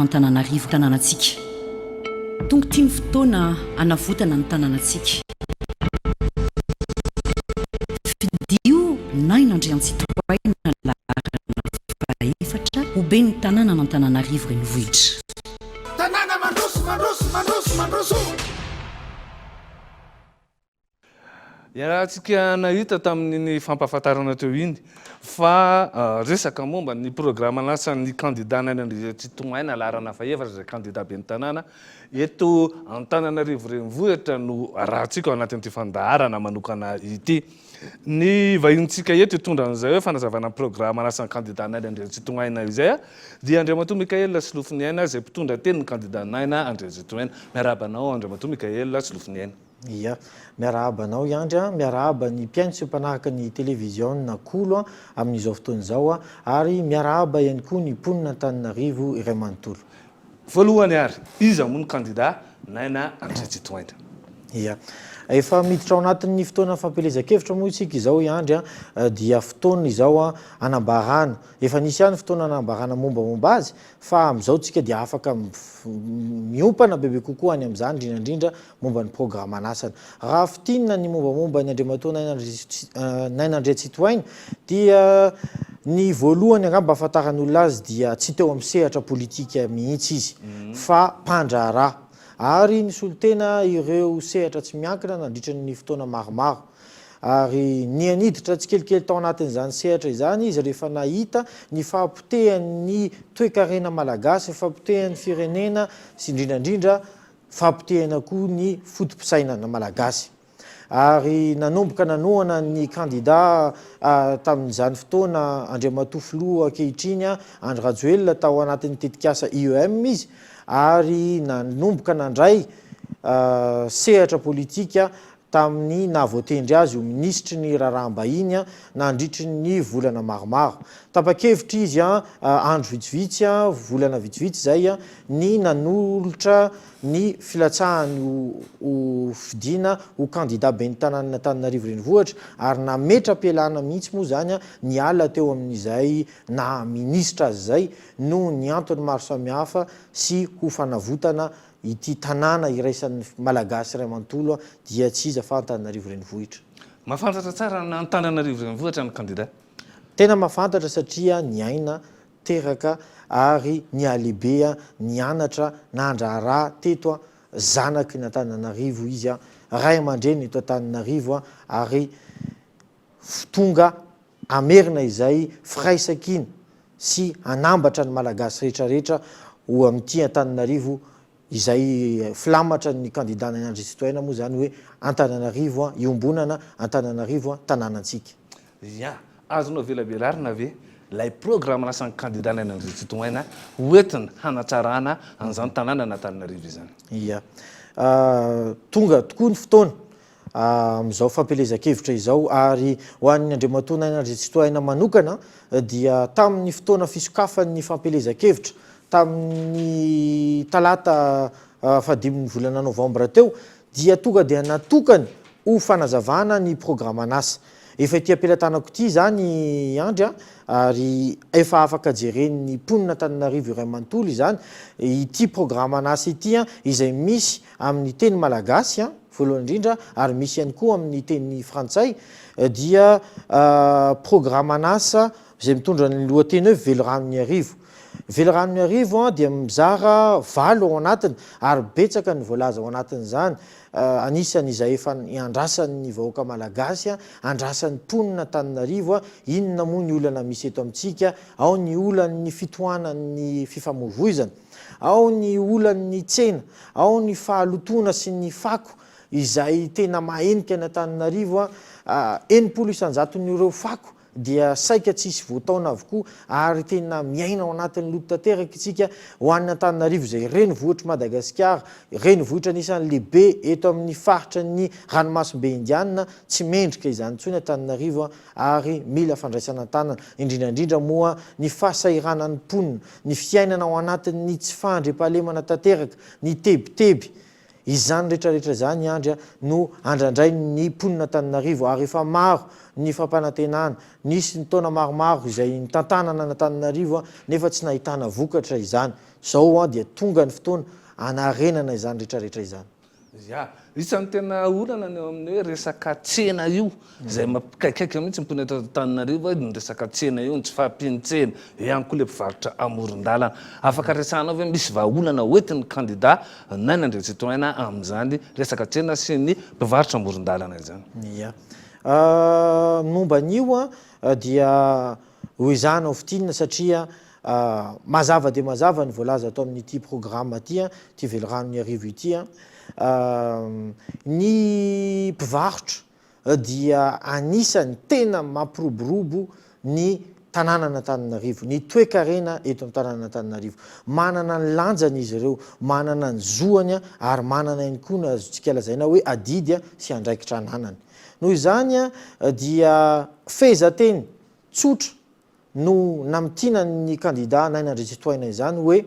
Antananarivo tanànantsika. Tonga ity ny fotoana hanavotana ny tanànantsika. Fidio Naina Andriantsitohaina laharana fahaefatra ho ben'ny tanànan'Antananarivo Renivohitra. Tanàna mandroso, mandroso, mandroso, mandroso. Iarahantsika nahita tamin'iny fampahafantarana teo iny fa resaka momba ny programan'asan'ny kandida Naina Andriatsitohaina laharana fahefatra izay kandida ben'ny tanàna eto Antananarivo Renivohitra no arahantsika ao anatin'ity fandaharana manokana ity. Ny vahinintsika eto hitondra an'izay hoe fanazavana ny programan'asan'ny kandida Naina Andriatsitohaina izay dia Andriamatoa Mickaël Solofoniaina izay mpitondra tenin'ny kandida Naina Andriatsitohaina. Miarahaba anao Andriamatoa Mickaël Solofoniaina. Ia. Miarahaba anao i Andry a, miarahaba ny mpihaino sy mpanaraka ny televiziona Kolo a, amin'izao fotoana izao a, ary miarahaba ihany koa ny mponina Antananarivo iray manontolo. Voalohany ary, iza moa no kandida Naina Andriantsitohaina? Ia. Efa miditra ao anatin'ny fotoana fampielezan-kevitra moa isika izao i Andry a, dia fotoana izao a, hanambarana, efa nisy ihany fotoana hanambarana mombamomba azy, fa amin'izao tsika dia afaka miompana bebe kokoa any amin'izany, indrindra indrindra momba ny programan'asany. Raha fintinina ny mombamomba ny Andriamatoa Naina Andriantsitohaina dia ny voalohany angamba ahafantaran'ny olona azy dia tsy teo amin'ny sehatra politika mihitsy izy fa mpandraharaha ary nisolo tena ireo sehatra tsy miankina nandritra ny fotoana maromaro ary niha-niditra tsikelikely tao anatin'izany sehatra izany izy rehefa nahita ny fahapotehan'ny toekarena malagasy, fahapotehan'ny firenena sy indrindra indrindra Fampotehana koa ny foto-pisainana malagasy. Ary nanomboka nanohana ny kandida tamin'izany fotoana Andriamatoa Filoha ankehitriny Andry Rajoelina tao anatin'ny tetikasa IEM izy ary nanomboka nandray sehatra politika tamin'ny nahavoatendry azy ho minisitry ny raharaham-bahiny nandritry ny volana maromaro. Tapa-kevitra izy andro vitsivitsy, volana vitsivitsy izay, ny nanolotra ny filatsahany ho fidiana ho kandida ben'ny tanànan'Antananarivo Renivohitra ary nametra-pialana mihitsy moa izany niala teo amin'izay naha minisitra azy izay noho ny antony maro samihafa sy ho fanavotana Ity tanàna iraisan'ny Malagasy iray manontolo dia tsy iza fa Antananarivo Renivohitra. Mahafantatra tsara an'Antananarivo Renivohitra ny kandida. Tena mahafantatra satria niaina, teraka ary nihalehibe, nianatra, nandraharaha teto, zanaky ny Antananarivo izy, ray aman-dreny eto Antananarivo ary tonga hamerina izay firaisankina sy hanambatra ny Malagasy rehetra rehetra ho amin'ity Antananarivo izay filamatra ny kandida Naina Andriantsitohaina moa izany hoe Antananarivo iombonana, Antananarivo tanànantsika. Ya, azonao velabelarina ve ilay programan'asan'ny kandida Naina Andriantsitohaina hoentina hanatsarana an'izany tanànan'Antananarivo izany? Ya, tonga tokoa ny fotoana amin'izao fampielezan-kevitra izao ary ho an'ny Andriamatoa Naina Andriantsitohaina manokana dia tamin'ny fotoana fisokafan'ny fampielezan-kevitra tamin'ny talata fahadimin'ny volana novambra teo dia tonga dia natokany ho fanazavana ny programan'asa. Efa ity am-pelatanako ity izany i Andry a, ary efa afaka jeren'ny mponin'Antananarivo iray manontolo izany ity programan'asa ity izay misy amin'ny teny malagasy voalohany indrindra ary misy ihany koa amin'ny teny frantsay dia programan'asa izay mitondra ny lohateny hoe Veliranon'Iarivo. Veliranon'Iarivo dia mizara valo ao anatiny ary betsaka ny voalaza ao anatin'izany, anisan'ny izay efa iandrasan'ny vahoaka malagasy, andrasan'ny mponin'Antananarivo, inona moa ny olana misy eto amintsika, ao ny olan'ny fitohanan'ny fifamoivoizana, ao ny olan'ny tsena, ao ny fahalotoana sy ny fako izay tena mahenika an'Antananarivo, 60 isan-jaton'ireo fako dia saika tsisy voataona avokoa ary tena miaina ao anatin'ny loto tanteraka isika ho an'ny Antananarivo izay renivohitr'i Madagasikara, renivohitra anisan'ny lehibe eto amin'ny faritra ny ranomasimbe Indiana, tsy mendrika izany intsony Antananarivo ary mila fandraisana an-tanana, indrindra indrindra moa ny fahasahiranan'ny mponina, ny fiainana ao anatin'ny tsy fahandriampahalemana tanteraka, ny tebiteby. Izany rehetrarehetra izany Andry no andrandrain'ny mponin'Antananarivo ary efa maro ny fampanantenana, nisy ny taona maromaro izay nitantanana an'Antananarivo nefa tsy nahitana vokatra izany. Izao dia tonga ny fotoana hanarenana izany rehetrarehetra izany. Ya. Isan'ny tena olana ny eo amin'ny hoe resaka tsena io, izay mampikaikaika mihitsy ny mponina eto Antananarivo hoe ny resaka tsena io, ny tsy fahampian'ny tsena, eo ihany koa ilay mpivarotra amoron-dalana. Afaka resahanao ve misy vahaolana hoentin'ny kandida Naina Andriantsitohaina amin'izany resaka tsena sy ny mpivarotra amoron-dalana izany? Ya. Ny momba an'io dia hoezahana ho fintinina satria Mazava dia mazava ny voalaza ato amin'ity programa ity, ity Veliranon'Iarivo ity. Ny mpivarotra dia anisan'ny tena mampiroborobo ny tanànan'Antananarivo, ny toekarena eto amin'ny tanànan'Antananarivo. Manana ny lanjany izy ireo, manana ny zoany ary manana ihany koa ny azontsika lazaina hoe adidy sy andraikitra ananany. Noho izany dia fehezanteny tsotra no namintinan'ny kandida Naina Andriantsitohaina izany hoe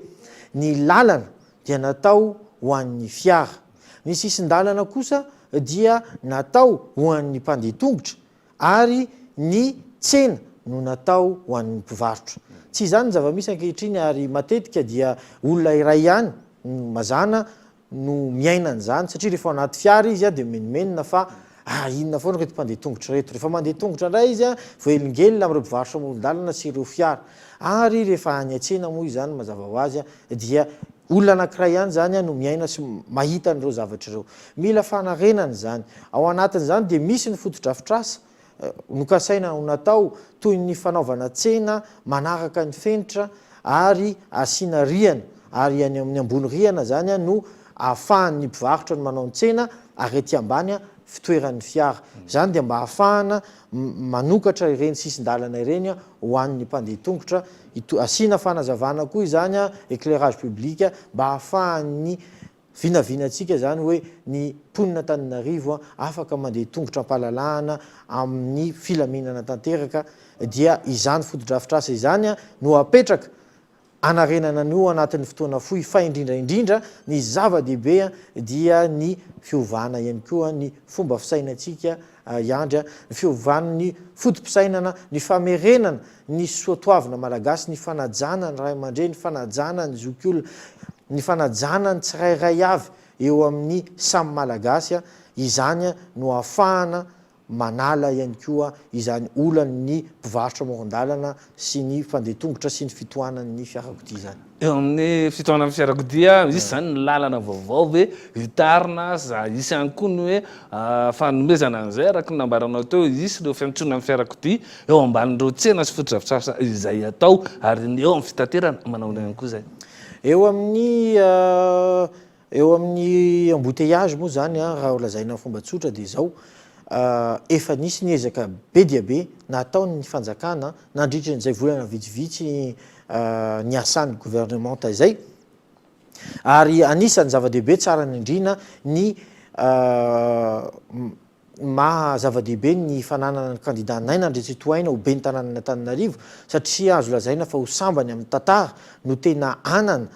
ny lalana dia natao ho an'ny fiara, ny sisin-dalana kosa dia natao ho an'ny mpandeha tongotra ary ny tsena no natao ho an'ny mpivarotra. Tsy izany ny zava-misy ankehitriny ary matetika dia olona iray ihany no mazàna no miaina an'izany satria rehefa ao anaty fiara izy dia mimenomenona fa ah inona foana ireto mpandeha tongotra ireto, rehefa mandeha tongotra indray izy voahelingelina amin'ireo mpivarotra amoron-dalana sy ireo fiara ary rehefa any an-tsena moa izany mazava ho azy dia olona anankiray ihany izany no miaina sy mahita an'ireo zavatra ireo. Mila fanarenana izany. Ao anatin'izany dia misy ny fotodrafitrasa nokasaina ho natao toy ny fanaovana tsena manaraka ny fenitra ary asiana rihana ary any amin'ny ambony rihana izany no ahafahan'ny mpivarotra ny manao ny tsena ary aty ambany fitoeran'ny fiara. Izany dia mba ahafahana manokatra ireny sisin-dalana ireny ho an'ny mpandeha tongotra. Asiana fanazavana koa izany, éclairage public, mba ahafahan'ny Vinavinantsika izany hoe ny mponin'Antananarivo afaka mandeha tongotra am-pahalalahana amin'ny filaminana tanteraka dia izany fotodrafitrasa izany no apetraka hanarenana an'io anatin'ny fotoana fohy fa indrindra indrindra ny zava-dehibe dia ny fiovana ihany koa ny fomba fisainantsika hiandry ny fiovan'ny foto-pisainana, ny famerenana ny soatoavina malagasy, ny fanajana ny ray aman-dreny, ny fanajana ny zokiolona, ny fanajana ny tsirairay avy eo amin'ny samy malagasy, izany no ahafahana manala ihany koa izany olan'ny mpivarotra amoron-dalana sy ny mpandeha tongotra sy ny fitohanan'ny fiarakodia izany. Eo amin'ny fitohanan'ny fiarakodia, hisy izany ny lalana vaovao ve hitarina sa hisy ihany koa ny hoe fanomezana an'izay araka ny nambaranao teo, hisy ireo fiantsonan'ny fiarakodia eo ambanin'ireo tsena sy fotodrafitrasa izay atao ary ny eo amin'ny fitaterana manao ahoana ihany koa izay? Eo amin'ny Eo amin'ny embouteillage moa izany raha ho lazaina amin'ny fomba tsotra dia izao, efa nisy ny ezaka be dia be nataon'ny fanjakana nandritra an'izay volana vitsivitsy niasan'ny gouvernemanta izay ary anisan'ny zava-dehibe tsara nindrina ny Maha zava-dehibe ny fananana ny kandida Naina Andriantsitohaina ho ben'ny tanànan'i Antananarivo satria azo lazaina fa ho sambany amin'ny tantara no tena hanana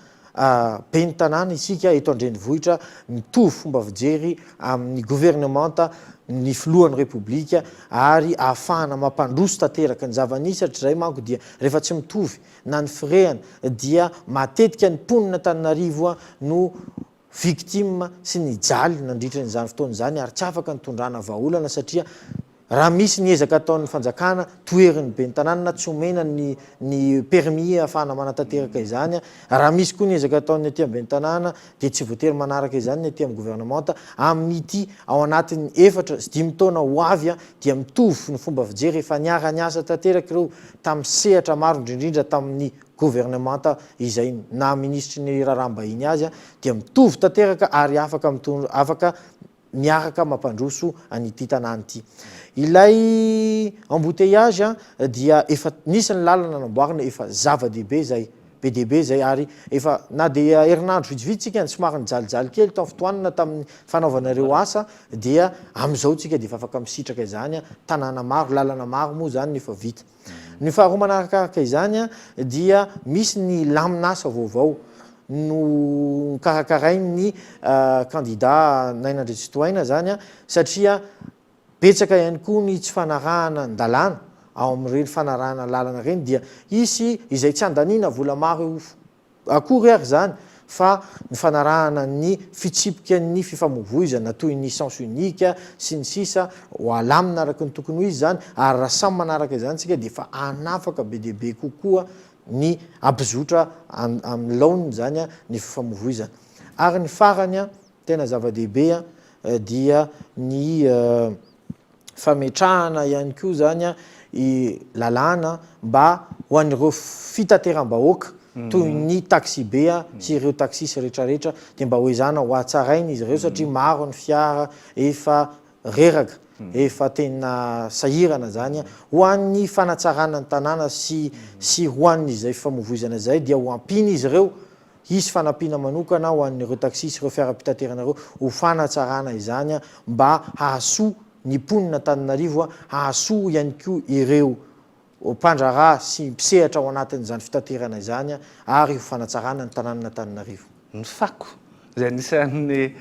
ben'ny tanàna isika eto an-drenivohitra mitovy fomba fijery amin'ny governemanta, ny filohan'ny Repoblika ary ahafahana mampandroso tanteraka ny zava-nisy hatrizay manko dia rehefa tsy mitovy na ny firehana dia matetika ny mponin'Antananarivo no victime sy nijaly nandritra izany fotoana izany ary tsy afaka nitondrana vahaolana satria raha misy ny ezaka ataon'ny fanjakana toherin'ny ben'ny tanàna tsy omena ny ny permis ahafahana manatanteraka izany, raha misy koa ny ezaka ataon'ny aty amin'ny ben'ny tanàna dia tsy voatery manaraka izany ny aty amin'ny governemanta. Amin'ity ao anatin'ny efatra sy dimy taona ho avy dia mitovy ny fomba fijery efa niara-niasa tanteraka ireo tamin'ny sehatra maro indrindrindra tamin'ny governemanta izay naha minisitry ny raharaham-bahiny azy dia mitovy tanteraka ary afaka mitondra afaka miaraka mampandroso an'ity tanàna ity. Ilay embouteillage dia efa nisy ny lalana namboarina efa zava-dehibe izay, be dia be izay ary efa na dia herinandro vitsivitsy tsika no somary nijalijaly kely tao Fitohanana tamin'ny fanaovana ireo asa dia amin'izao tsika dia efa afaka misitraka izany, tanàna maro, lalana maro moa izany no efa vita. Ny faharoa manarakaraka izany dia misy ny lamin'asa vaovao. no nokarakarain'ny kandida Naina Andriantsitohaina izany satria betsaka ihany koa ny tsy fanarahana ny dalàna ao amin'ireny fanarahana lalana ireny dia hisy izay tsy handaniana vola maro Akory ary izany fa ny fanarahana ny fitsipikan'ny fifamoivoizana toy ny sens unique sy ny sisa ho alamina araka ny tokony ho izy izany ary raha samy manaraka izany isika dia efa hanafaka be dia be kokoa ny hampizotra amin'ny laoniny izany ny fifamoivoizana. Ary ny farany tena zava-dehibe dia ny fametrahana ihany koa izany lalàna mba ho an'ireo fitateram-bahoaka toy ny taxi-be sy ireo taxis rehetrarehetra dia mba ho ezahana ho hatsaraina izy ireo satria maro ny fiara efa reraka, efa tena sahirana izany. Ho an'ny fanatsarana ny tanàna sy sy ho an'izay fifamoivoizana izay dia ho ampiana izy ireo Hisy fanampiana manokana ho an'ireo taxi sy ireo fiara-pitaterana ireo ho fanatsarana izany mba hahasoa ny mponin'Antananarivo, hahasoa ihany koa ireo mpandraharaha sy mpisehatra ao anatin'izany fitaterana izany ary ho fanatsarana ny tanànan'Antananarivo. Ny fako, izay anisan'ny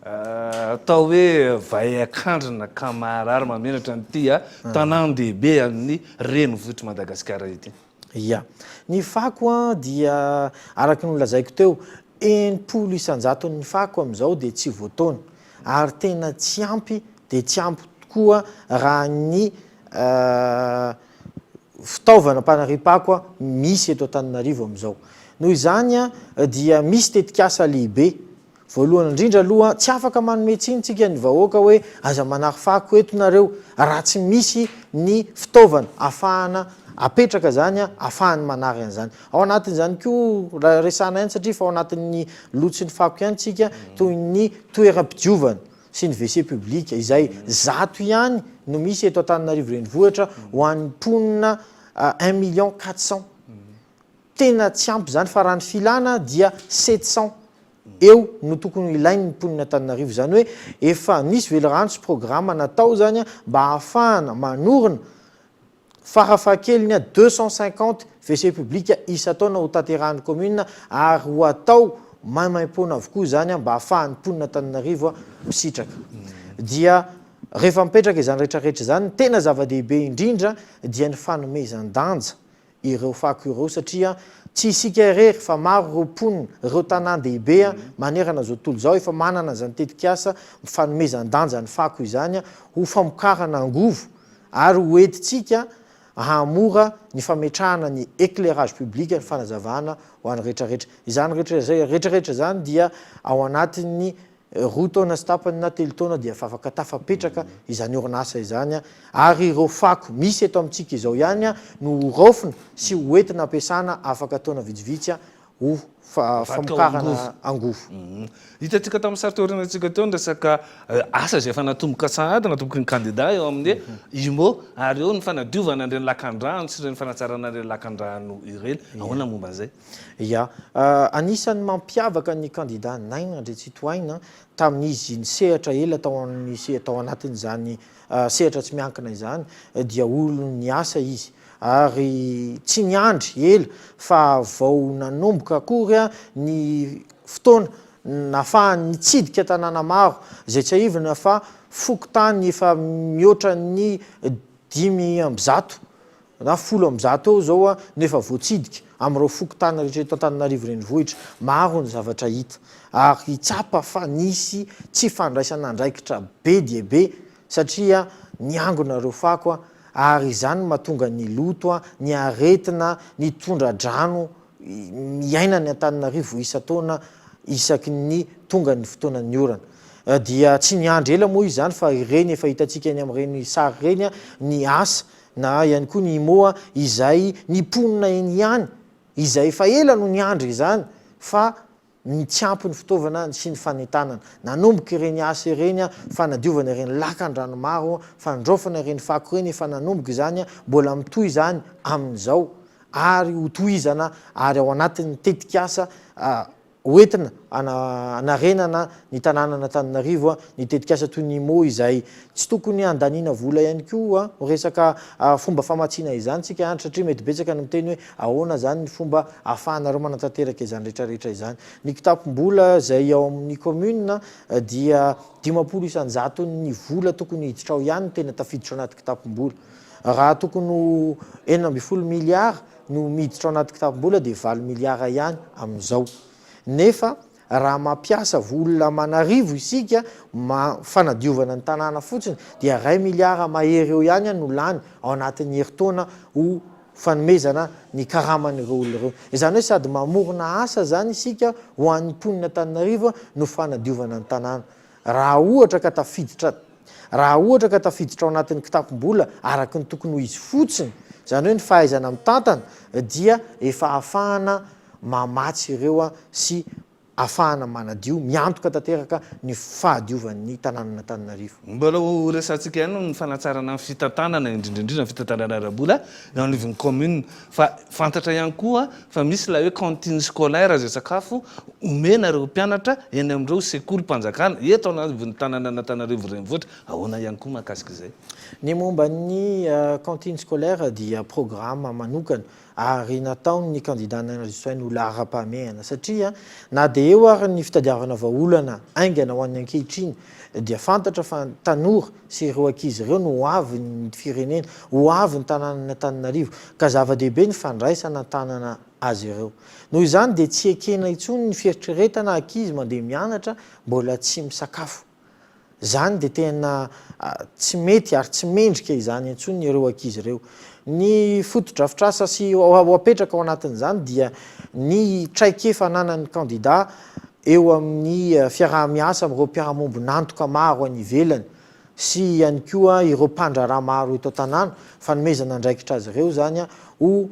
atao hoe vay an-kandrina ka maharary mahamenatra an'ity tanàn-dehibe amin'ny renivohitr'i Madagasikara ity. Ia. Ny fako dia araka ny nolazaiko teo, 60 isan-jaton'ny fako amin'izao dia tsy voataona. Ary tena tsy ampy dia tsy ampy tokoa raha ny fitaovana mpanariam-pako misy eto Antananarivo amin'izao. Noho izany dia misy tetikasa lehibe Voalohany indrindra aloha, tsy afaka manome tsiny tsika ny vahoaka hoe aza manary fako eto nareo raha tsy misy ny fitaovana afahana apetraka zany afahany manary an'izany. Ao anatin'izany koa raha resahana ihany satria efa ao anatin'ny loto sy ny fako ihany tsika toy ny toeram-pidiovana sy ny WC public izay 100 ihany no misy eto Antananarivo renivohitra ho an'ny mponina un million 400. Tena tsy ampy izany fa raha ny filana dia 700 eo no tokony ho ilain'ny mponin' Antananarivo. Izany hoe efa nisy velirano sy programa natao izany mba hahafahana manorina farafahakeliny 250 WC public isan-taona ho tanterahan'ny commune ary ho atao maimaimpoana avokoa izany mba hahafahan'ny mponin' Antananarivo misitraka. Dia rehefa mipetraka izany rehetrarehetra izany, ny tena zava-dehibe indrindra dia ny fanomezan-danja ireo fako ireo satria tsy isika irery fa maro ireo mponina, ireo tanàn-dehibe manerana izao tontolo izao efa manana izany tetikasa fanomezan-danja ny fako izany ho famokarana angovo ary ho entintsika hahamora ny fametrahana ny éclairage public ny fanazavana ho an'ny rehetrarehetra. Izany rehetra rehetrarehetra izany dia ao anatin'ny Roa taona sy tapany na telo taona dia efa afaka tafapetraka izany orinasa izany ary ireo fako misy eto amintsika izao ihany no ho raofina sy ho entina ampiasana afaka taona vitsivitsy ho famokarana angovo. Hitantsika tamin'ny sary teo aorianantsika teo ny resaka asa izay efa natomboka sahady, natomboky ny kandida eo amin'ny IMO ary eo ny fanadiovana an'ireny lakandrano sy ireny fanatsarana ireny lakandrano ireny. Ahoana ny momba an'izay? Ya. Anisan'ny mampiavaka ny kandida Naina Andriantsitohaina tamin'izy nisehatra ela tao amin'ny tao anatin'izany sehatra tsy miankina izany dia olon'ny asa izy ary tsy niandry ela fa vao nanomboka akory ny fotoana nahafahany nitsidika tanàna maro izay tsiahivina fa fokontany efa mihoatra ny 105 na 110 eo izao no efa voatsidika amin'ireo fokontany rehetra eto Antananarivo Renivohitra. Maro ny zavatra hita ary tsapa fa nisy tsy fandraisana andraikitra be dia be satria niangona ireo fako ary izany no mahatonga ny loto, ny aretina, ny tondra-drano iainan'ny Antananarivo isan-taona isaky ny tonga ny fotoanan'ny orana. Dia tsy niandry ela moa izany fa ireny efa hitantsika eny amin'ireny sary ireny ny asa na ihany koa ny IMO izay ny mponina eny ihany izay efa ela no niandry izany fa ny tsy ampy ny fitaovana sy ny fanentanana. Nanomboka ireny asa ireny, fanadiovana ireny lakan-drano maro, fandraofana ireny fako ireny, efa nanomboka izany, mbola mitohy izany amin'izao ary hotohizana ary ao anatin'ny tetikasa. Hoentina hanarenana ny tanànan'Antananarivo ny tetikasa toy ny Imo izay tsy tokony handaniana vola ihany koa ho resaka fomba famatsiana izany tsika Andry satria mety betsaka ny miteny hoe ahoana izany ny fomba ahafahanareo manatanteraka izany rehetrarehetra izany. Ny kitapom-bola izay ao amin'ny commune dia 50 isan-jaton'ny vola tokony hiditra ao ihany no tena tafiditra ao anaty kitapom-bola. Raha tokony ho 16 miliara no miditra ao anaty kitapom-bola dia 8 miliara ihany amin'izao. Nefa raha mampiasa vola aman'arivo isika ma fanadiovana ny tanàna fotsiny dia 1 miliara mahery eo ihany no lany ao anatin'ny herintaona ho fanomezana ny karaman'ireo olona ireo. Izany hoe sady mamorona asa izany isika ho an'ny mponin'Antananarivo no fanadiovana ny tanàna. Raha ohatra ka tafiditra Raha ohatra ka tafiditra ao anatin'ny kitapom-bola araka ny tokony ho izy fotsiny, izany hoe ny fahaizana mitantana, dia efa ahafahana mamatsy ireo sy ahafahana manadio, miantoka tanteraka ny fahadiovan'ny tanànan'Antananarivo. Mbola ho resahantsika ihany ny fanatsarana ny fitantanana, indrindra indrindra ny fitantanana ara-bola eo anivon'ny kaominina. Fa fantatra ihany koa fa misy ilay hoe cantine scolaire izay sakafo omena ireo mpianatra eny amin'ireo sekolim-panjakana eto anivon'ny tanànan'Antananarivo Renivohitra. Ahoana ihany koa mahakasika izay? Ny momba ny cantine scolaire dia programa manokana ary nataon'ny kandida Naina Rajoelina ho laharam-pahamehana satria na dia eo ary ny fitadiavana vahaolana haingana ho an'ny ankehitriny dia fantatra fa ny tanora sy ireo ankizy ireo no ho avin'ny firenena, ho avin'ny tanànan'Antananarivo ka zava-dehibe ny fandraisana an-tanana azy ireo. Noho izany dia tsy ekena intsony ny fieritreretana ankizy mandeha mianatra mbola tsy misakafo. Izany dia tena tsy mety ary tsy mendrika izany intsony ireo ankizy ireo. Ny fotodrafitrasa sy ho apetraka ao anatin'izany dia ny traikefa ananan'ny kandida eo amin'ny fiaraha-miasa amin'ireo mpiara-mombon'antoka maro any ivelany sy ihany koa ireo mpandraharaha maro eto an-tanàna, fanomezana andraikitra azy ireo izany ho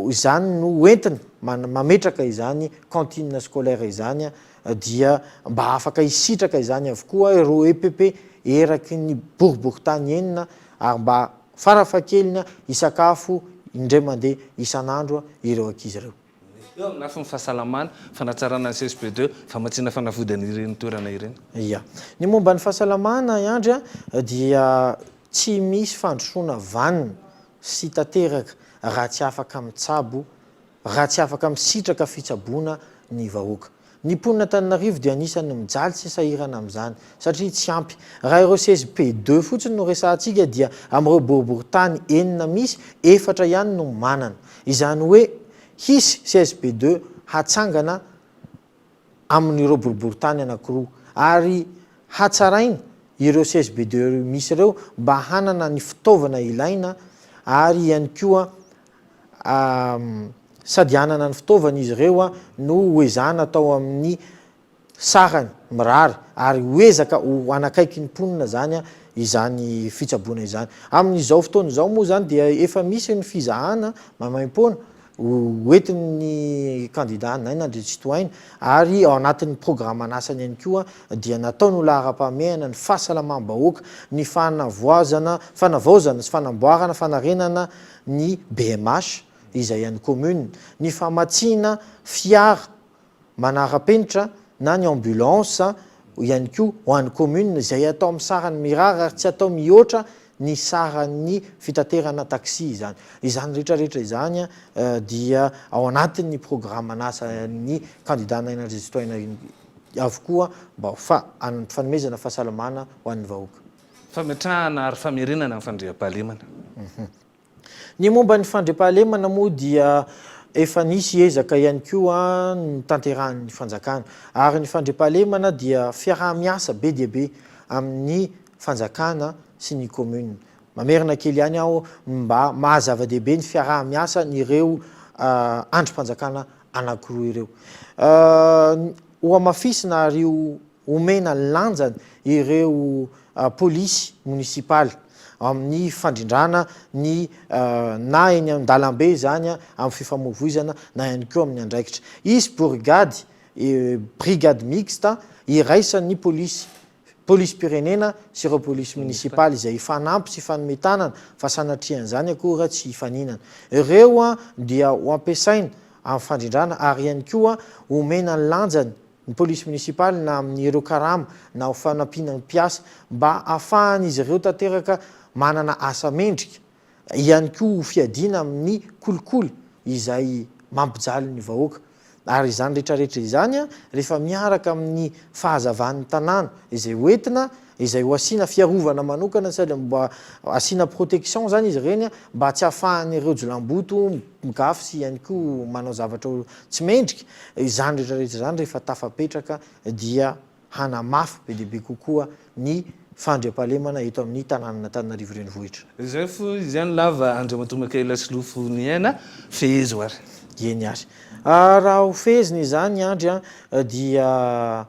izany no hoentina mametraka izany cantine scolaire izany dia mba afaka hisitraka izany avokoa ireo EPP eraky ny boriborintany enina ary mba farafahakeliny hisakafo indray mandeha isan'andro ireo ankizy ireo. Eo amin'ny lafiny fahasalamana, fanatsarana ny CSB deux, famatsiana fanafody an'ireny toerana ireny. Ia. Ny momba ny fahasalamana i Andry dia tsy misy fandrosoana vanona sy tanteraka raha tsy afaka mitsabo raha tsy afaka misitraka fitsaboana ny vahoaka. Ny mponin'Antananarivo dia anisan'ny mijaly sy sahirana amin'izany, satria tsy ampy. Raha ireo CSB deux fotsiny no resahantsika dia amin'ireo boriborintany enina misy, efatra ihany no manana. Izany hoe hisy CSB deux hatsangana amin'ireo boriborintany anankiroa. Ary hatsaraina ireo CSB deux misy ireo mba hanana ny fitaovana ilaina ary ihany koa sady hanana ny fitaovana izy ireo no ho ezahana atao amin'ny sarany mirary ary ho ezaka ho hanakaiky ny mponina izany izany fitsaboana izany. Amin'izao fotoana izao moa izany dia efa misy ny fizahana maimaimpoana hoentin'ny kandida Naina Andriantsitohaina ary ao anatin'ny programan'asany ihany koa dia nataony ho laharam-pahamehana ny fahasalamam-bahoaka, ny fanavoazana, fanavaozana sy fanamboarana, fanarenana ny BMH izay an'ny commune, ny famatsiana fiara manara-penitra na ny ambulance ihany koa ho an'ny commune izay atao amin'ny sarany mirary ary tsy atao mihoatra ny saran'ny fitaterana taxi izany. Izany rehetra rehetra izany dia ao anatin'ny programan'asan'ny kandida Naina Andriantsitohaina avokoa mba ho fanomezana fahasalamana ho an'ny vahoaka. Fametrahana ary famerenana ny fandriampahalemana. Ny momba ny fandriampahalemana moa dia efa nisy ezaka ihany koa notanterahan'ny fanjakana. Ary ny fandriampahalemana dia fiaraha-miasa be dia be amin'ny fanjakana sy ny commune. Mamerina kely ihany aho mba maha zava-dehibe ny fiaraha-miasan'ireo andrim-panjakana anankiroa ireo. Hohamafisina ary ho Omena lanjany ireo polisy monisipaly amin'ny fandrindrana ny na eny an-dalambe izany amin'ny fifamoivoizana na ihany koa amin'ny andraikitra. Hisy borigady, brigade mixte, iraisan'ny polisy polisim-pirenena sy ireo polisy monisipaly izay hifanampy sy hifanome tanana fa sanatrian'izany akory tsy hifaninana. Ireo dia ho ampiasaina. amin'ny fandrindrana ary ihany koa omena ny lanjany ny polisy monisipaly na amin'ireo karama na ho fanampiana ny mpiasa mba hahafahan'izy ireo tanteraka manana asa mendrika, ihany koa ho fiadiana amin'ny kolikoly izay mampijaly ny vahoaka. Ary izany rehetrarehetra izany rehefa miaraka amin'ny fahazavan'ny tanàna izay ho entina, izay ho asiana fiarovana manokana sady mba asiana protection izany izy ireny mba tsy hahafahan'ireo jiolahimboto migafy sy ihany koa manao zavatra tsy mendrika, izany rehetrarehetra izany rehefa tafapetraka dia hanamafy be dia be kokoa ny fandriampahalemana eto amin'ny tanànan'Antananarivo Renivohitra. Izay fo izany lava Andriamatoa Mickaël Solofo Niaina, fehezo ary. Eny ary. Raha ho fehezina izany Andry an, dia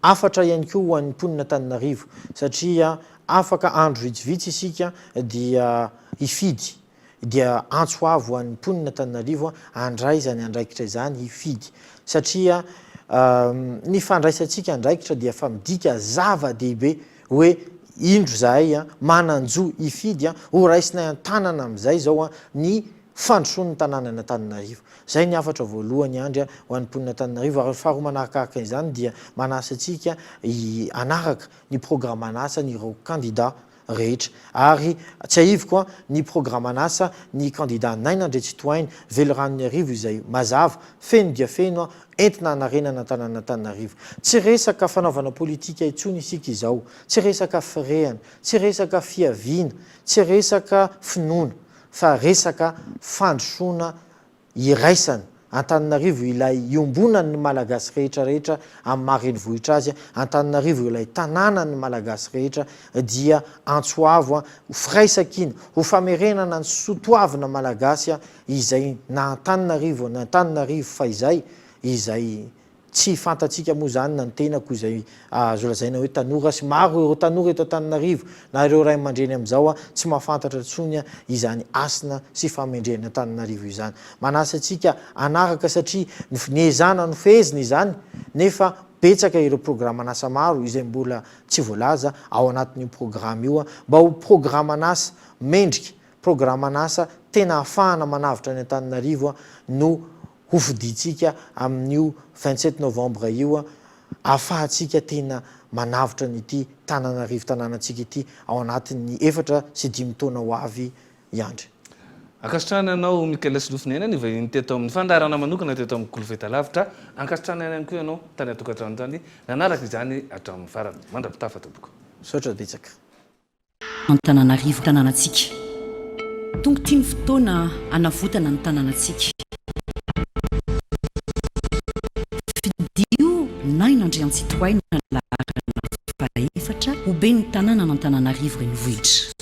hafatra ihany koa ho an'ny mponin'Antananarivo satria afaka andro vitsivitsy isika dia hifidy dia antso avo ho an'ny mponina Antananarivo handray izany andraikitra izany hifidy satria ny fandraisantsika andraikitra dia efa midika zava-dehibe hoe indro izahay manan-jo hifidy ho raisinay an-tanana amin'izay izao ny fandrosoan'ny tanànan'Antananarivo. Izay ny hafatra voalohany Andry ho an'ny mponin'Antananarivo ary ny faharoa manarakaraka izany dia manasa antsika hanaraka ny programan'asan'ireo kandida rehetra. Ary tsiahiviko an, ny programan'asa ny kandida Naina Andriantsitohaina, Veliranon'Iarivo izay mazava, feno dia feno an, entina hanarenana an-tanàn'Antananarivo. Tsy resaka fanaovana politika intsony isika izao, tsy resaka firehana, tsy resaka fiaviana, tsy resaka finoana, fa resaka fandrosoana iraisana, Antananarivo ilay iombonan'ny Malagasy rehetra rehetra amin'ny maha renivohitra azy, Antananarivo ilay tanànan'ny Malagasy rehetra dia antso avo ho firaisankina, ho famerenana ny soa toavina Malagasy izay na Antananarivo na Antananarivo fahizay izay Tsy fantatsika moa izany na ny tenako izay azo lazaina hoe tanora sy maro ireo tanora eto Antananarivo na ireo ray aman-dreny amin'izao tsy mahafantatra intsony izany hasina sy fahamendrehan' Antananarivo izany. Manasa antsika hanaraka satria niezahana nofehezina izany nefa betsaka ireo programan'asa maro izay mbola tsy voalaza ao anatin'io programa io mba ho programan'asa mendrika, programan'asa tena ahafahana manavotra ny Antananarivo no Hofidintsika amin'io 27 novembre io ahafahantsika tena manavotra an'ity Tananarivo tanànantsika ity ao anatin'ny 4 sy 5 taona ho avy i Andry. Ankasitrahana anao Michael Solofoniaina nivahiny teto amin'ny fandaharana manokana teto amin'ny Kolo Fahitalavitra. Ankasitrahana ihany koa ianao tany an-tokantrano tany nanaraka izany hatramin'ny farany. Mandra-pitafa tompoko. Misaotra betsaka. Antananarivo tanànantsika. Tonga ity ny fotoana hanavotana ny tanànantsika. Fidio Naina Andriantsitohaina laharana fahaefatra ho ben'ny tanànan'Antananarivo Renivohitra.